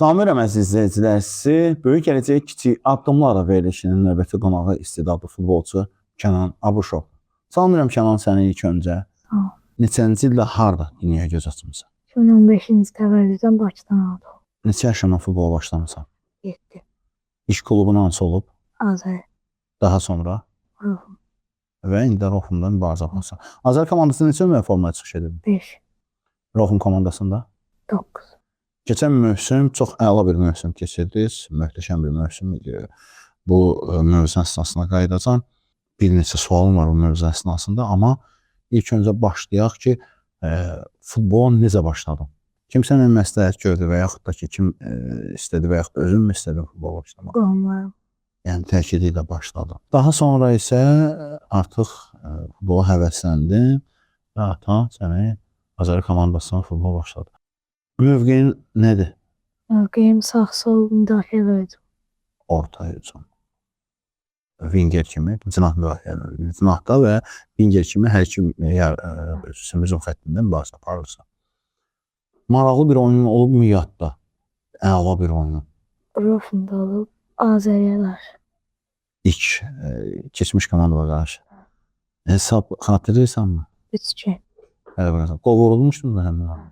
Salamlayıram əziz izləyicilər sizi. Böyük gələcək kiçik addımlarla verilişinin növbəti qonağı istedadlı futbolçu Kənan Abuşov. Salamlayıram Kənan səni ilk öncə. Sağ ol. Neçənci ildə harda dünyaya göz açmısan? 2015-ci təvəllüddən Bakıdan aldım. Neçə yaşından futbola başlamısan? 7. İlk klubun hansı olub? Azər. Daha sonra Ruhum. və indi də Rohumda mübarizə aparırsan. Azər komandasında neçə nömrə formaya çıxış edib? 5. Rohum komandasında? 9. Keçən mövsüm çox əla bir mövsüm keçirdiniz. Möhtəşəm bir mövsüm idi. Bu mövzu əsnasına qayıdacağam. Bir neçə sualım var bu mövzu əsnasında, amma ilk öncə başlayaq ki, futbola necə başladın? Kim sənə məsləhət gördü və yaxud da ki, kim istədi və yaxud da özün mü istədin futbola başlamaq? Qohumlarım. Yəni təkidi ilə başladın. Daha sonra isə artıq futbola həvəsləndin və atan səni Azəri komandasına futbola başladı. Mövqeyin nədir? Mövqeyim sağ sol müdafiə və hücum. Orta hücum. Winger kimi, cinah müdafiə, cinahda və winger kimi hər iki hücum xəttində mübarizə aparırsan. Maraqlı bir oyunun olubmu yadda? Əla bir oyunun. Ruhumda olub Azəriyə qarşı. İlk keçmiş komandaya qarşı. Hesab xatırlayırsanmı? 3-2. Hələ biraz. Qol vurulmuşdun da həmin anda.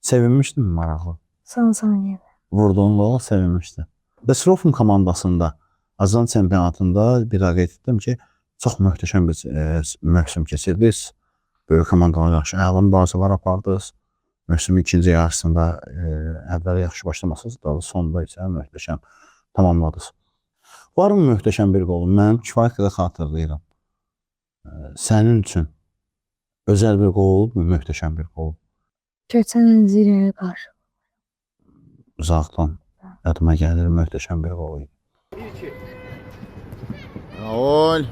Sevinmişdin mi maraqlı? Son saniyədə. Vurduğun qola sevinmişdin. Bəs Rofun komandasında Azan çempionatında bir daha qeyd etdim ki, çox möhtəşəm bir mövsüm keçirdiniz. Böyük komandalara qarşı əla mübarizələr apardınız. Mövsümün ikinci yarısında əvvəl yaxşı başlamasınız, daha sonda isə möhtəşəm tamamladınız. Varmı möhtəşəm bir qolun? Mən kifayət qədər xatırlayıram. Sənin üçün özəl bir qol olubmu, möhtəşəm bir qol? Keçən il Zirəyə qarşı. Uzaqdan yadıma gəlir, möhtəşəm bir qol idi. Raul.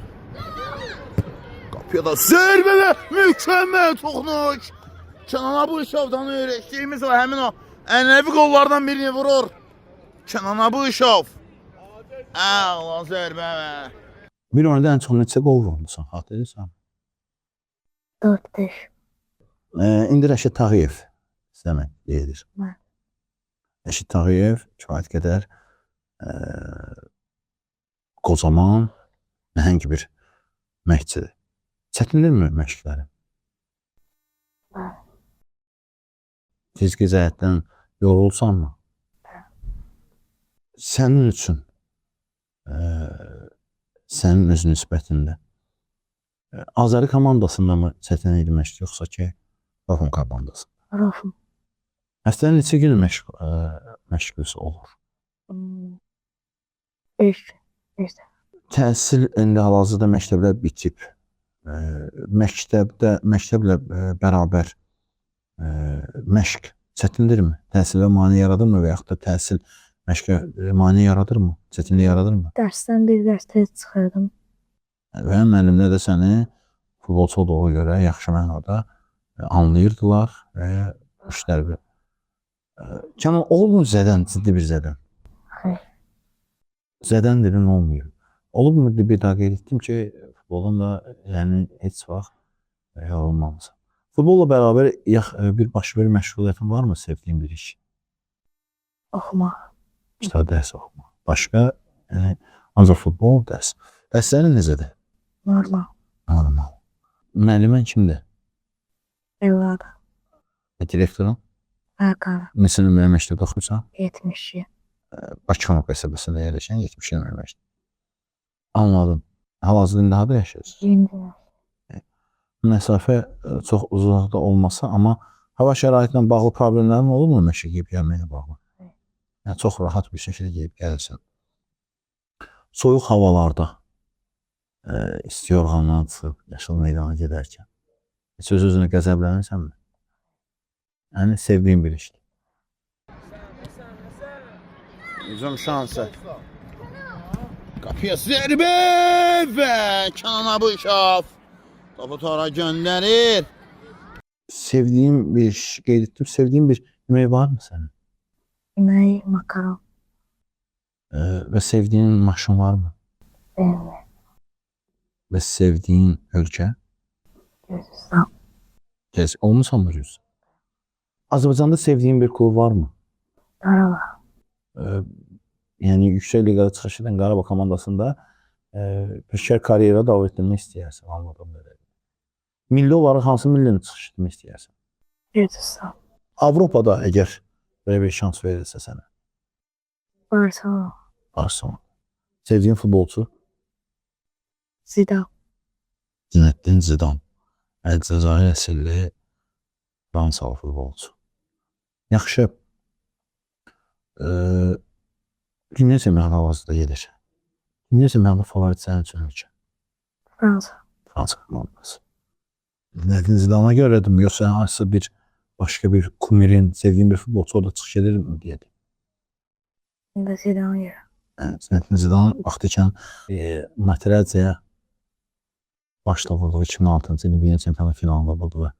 Kapıya da zərбə və mükəmməl toxunuş. Kənan Abuşovdan öyrəşdiyimiz o həmin o ənənəvi qollardan birini vurur. Kənan Abuşov. Əla zərbə və Bir oyunda ən çox neçə qol vurmusan, xatırlayırsan? 4-5. İndi Rəşid Tağıyev sizə deyilir. Bəli. Rəşid Tağıyev kifayət qədər qocaman, nəhəng bir məşqçidir. Çətindirmi məşqləri? Bəli. Fiziki cəhətdən yorulsanmı? Bəli. Sənin üçün, sənin öz nisbətində Azəri komandasında mı çətin idi məşq, yoxsa ki, Rofun komandası? Ruhum. Həftənin neçə günü məşqlisi olur? 5. 5 dəfə. Təhsil indi hal-hazırda məktəblər bitib. Məktəbdə, məktəblə bərabər məşq çətindirmi? Təhsilə mane yaradırmı və yaxud da təhsil məşqə mane yaradırmı? Çətinlik yaradırmı? Dərsdən bir dərs tez çıxırdım. Və müəllimlər də səni futbolçu olduğuna görə yaxşı mənada anlayırdılar və işlər. Kənan, olubmu zədən, ciddi bir zədən? Xeyr. Zədən dedim, olmuyor. Olubmu bir daha qeyd etdim ki, futbolun da yəni heç vaxt yorulmamısan. Futbolla bərabər bir başqa bir məşğuliyyətin varmı, sevdiyin bir iş? Oxumaq. İşte dərs oxumaq. Başqa, yəni ancaq futbol, dərs. Dərslərin necədir? Normal. Normal. Müəllimən kimdir? Evladı. Direktorun? Hakan. Neçə nömrə məktəbdə oxuyursan? 72. Bakı qəsəbəsində yerləşən 72 nömrə məktəb. Anladım. Hal-hazırda indi harda yaşayırsınız? İndi. Məsafə çox uzaqda olmasa, amma hava şəraiti ilə bağlı problemlərin olurmu məşqə gedib gəlməklə bağlı? Xeyr. Yəni çox rahat bir şəkildə gedib gəlirsən. Soyuq havalarda isti yorğandan çıxıb yaşıl meydana gedərkən heç öz-özünə qəzəblənirsənmi? Yəni sevdiyin bir işdir. Hücum şansı. Kapıya zərbə və Kənan Abuşov topu tora göndərir. Sevdiğin bir iş qeyd etdim. Sevdiğin bir yemək varmı sənin? Yemək makaron. Və sevdiğin maşın varmı? BMW. Və sevdiğin ölkə? Gürcüstan. Tez olmusan mı Gürcüstan? Azərbaycanda sevdiğin bir klub varmı? Qarabağ. Yəni yüksək liqada çıxış edən Qarabağ komandasında peşəkar karyera davam etdirmək istəyərsən, anladığım qədərilə. Milli olaraq hansı millini çıxış etmək istəyərsən? Gürcüstan. Avropada əgər belə bir şans verilsə sənə, Barcelona. Barcelona. Sevdiğin futbolçu Zidane. Zinedine Zidane. Əlcəzair əsilli Fransalı futbolçu. Yaxşı. Dünya çempionatı havasında gedir. Dünya çempionatı favorit sənin üçün ölkə. Fransa. Fransa komandası. Zinedine Zidane'a görədim, yoxsa hansısa bir başqa bir kumirin, sevdiğin bir futbolçu orada çıxış edir mi deyə. İndi Zidane görə. Zinedine Zidane vaxtı ikən Materazzi'yə başla vurduğu 2006-cı ilin Dünya Çempionatı finalında vurduğu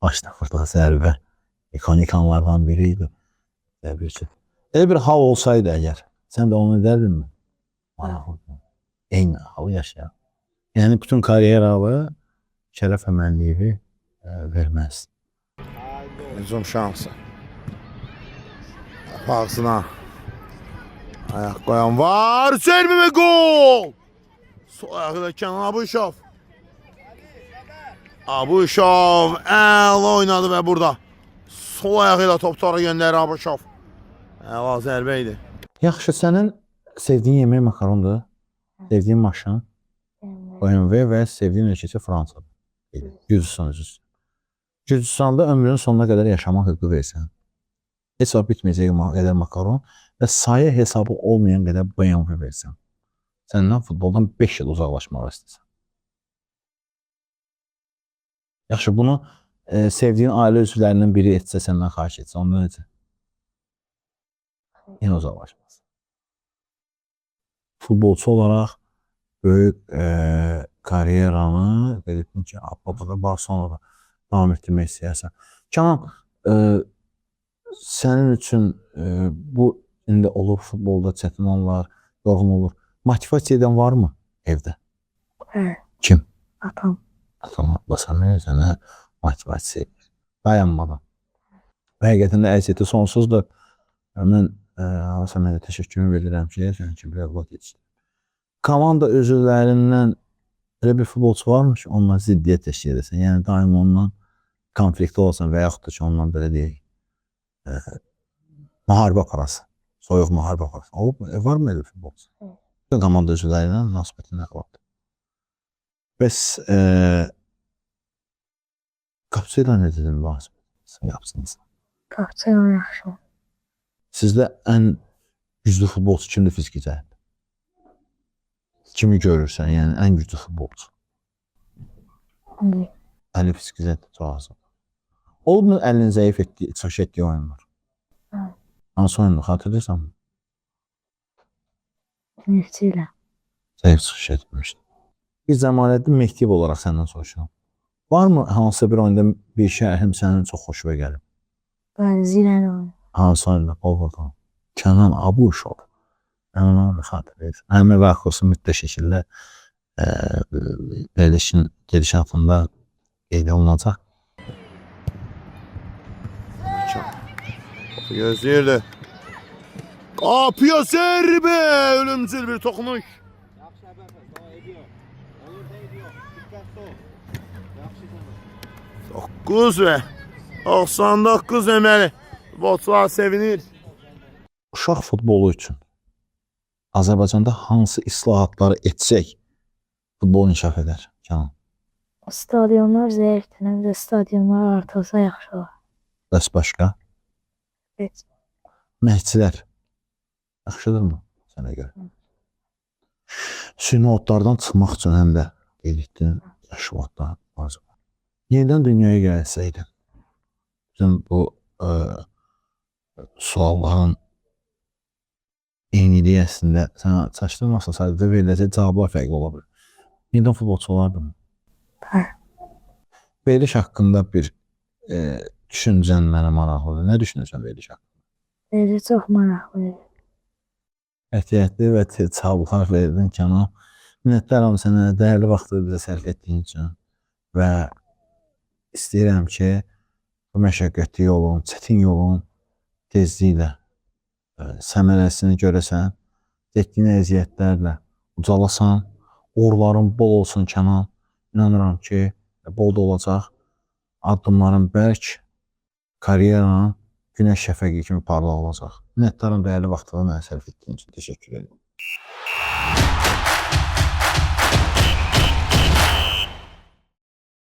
başla vurduğu zərbə ikonik anlardan biri idi. Zərbə üçün. Elə bir hal olsaydı əgər, sən də onu edərdinmi? Maraqlıdır. Eyni halı yaşayan. Yəni bütün karyeranı Şərəf Əmənliyevi verməz. Hücum şansı. Ağzına. Ayak koyan var. Zerbe ve gol. Sol ayağıyla Kenan Abuşov. Abuşov əla oynadı və burada sol ayağıyla top tora göndərir Abuşov. Əla zərbə idi. Yaxşı, sənin sevdiyin yemək makarondur, sevdiyin maşın BMW. BMW və sevdiyin ölkəsi Fransadır. Gürcüstan üzr. Gürcüstanda ömrünün sonuna qədər yaşamaq hüququ versən, heç vaxt bitməyəcək qədər makaron və sayı hesabı olmayan qədər BMW versən, səndən futboldan 5 il uzaqlaşmağı istəsən. Yaxşı, bunu sevdiyin ailə üzvlərindən biri etsə, səndən xahiş etsə, ondan necə? Yenə uzaqlaşmaz. Futbolçu olaraq böyük karyeranı qeyd etdim ki, Avropada, Barcelonada davam etdirmək istəyərsən. Kənan, sənin üçün bu indi olur futbolda çətin anlar, yorğun olur. Motivasiya edən varmı evdə? Evet. Kim? Atam. Atan Abbas əmi sənə motivasiya edir. Dayanmadan. Və həqiqətən də əziyyəti sonsuzdur. Mən Abbas əmiyə də təşəkkürümü bildirirəm ki, sənin kimi bir övlad yetişdirib. Komanda üzvlərindən elə bir futbolçu varmı ki, onunla ziddiyyət təşkil edəsən? Yəni daim onunla konfliktdə olasan və yaxud da ki, onunla belə deyək, müharibə aparasan, soyuq müharibə aparasan. Olub, varmı elə bir futbolçu? Evet. Bütün komanda üzvləri ilə münasibətin nə qalardı? Bəs qapıçı ilə necə münasibət yapsınız? Qapıçı ilə yaxşı. Sizdə ən güclü futbolçu kimdir fiziki cəhətdə? Kimi görürsən, yəni ən güclü futbolçu? İndi Əli fiziki cəhətdə çox azdır. Olubmu əlini zəif etdiyi, çıxış etdiyi oyunlar? Evet. Hansı oyundu, xatırlayırsanmı? Neftçi ilə. Zəif çıxış etmişdi. Bir Cəmaləddin Mehdiyev olaraq səndən soruşuram. Varmı hansısa bir oyunda bir şərhim sənin çox xoşuna gəlib? Bəli, Zirə ilə oynadım. Hansı oyunda? Qol vurdu. Kənan Abuşov. Mən onu xatırlayıram. Əmir Vaxosu mütləq şəkildə verilişin gedişatında qeyd olunacaq. Topu gözləyirdi. Qapıya zərbə! Ölümcül bir toxunuş. Yaxşı əbəfəz, daha eybi yox. Olur da eybi yox. Diqqətli ol. Yaxşı Səməd. 9 və 99 deməli. Futbolçular sevinir. Uşaq futbolu üçün Azərbaycanda hansı islahatları etsək futbol inkişaf edər, Kənan? Stadionlar zəifdir. Həm də stadionlar artılsa yaxşı olar. Bəs başqa? Evet. Məhçilər yaxşıdırmı sənə görə? Süni otlardan çıxmaq üçün həm də qeyd etdin, yaşıl otlar lazım. Yenidən dünyaya gəlsəydin, bütün bu sualların eyniliyi əslində sənə çaşdırmasa sadəcə veriləcək cavablar fərqli ola bilər. Yenidən futbolçu olardın mı? Bəli. Veriliş haqqında bir düşüncən mənə maraqlıdır. Nə düşünürsən veriliş haqqında? Belə çox maraqlı idi. Qətiyyətli və tez cavablar verdin Kənan. Minnətdaram sənə dəyərli vaxtı bizə sərf etdiyin üçün və istəyirəm ki, bu məşəqqətli yolun, çətin yolun tezliklə Səmərəsini görəsən, çəkdiyin əziyyətlərlə ucalasan, uğurların bol olsun Kənan. İnanıram ki, bol da olacaq. Addımların bərk, karyeran günəş şəfəqi kimi parlaq olacaq. Minnətdaram dəyərli vaxtını mənə sərf etdiyin üçün. Təşəkkür edirəm.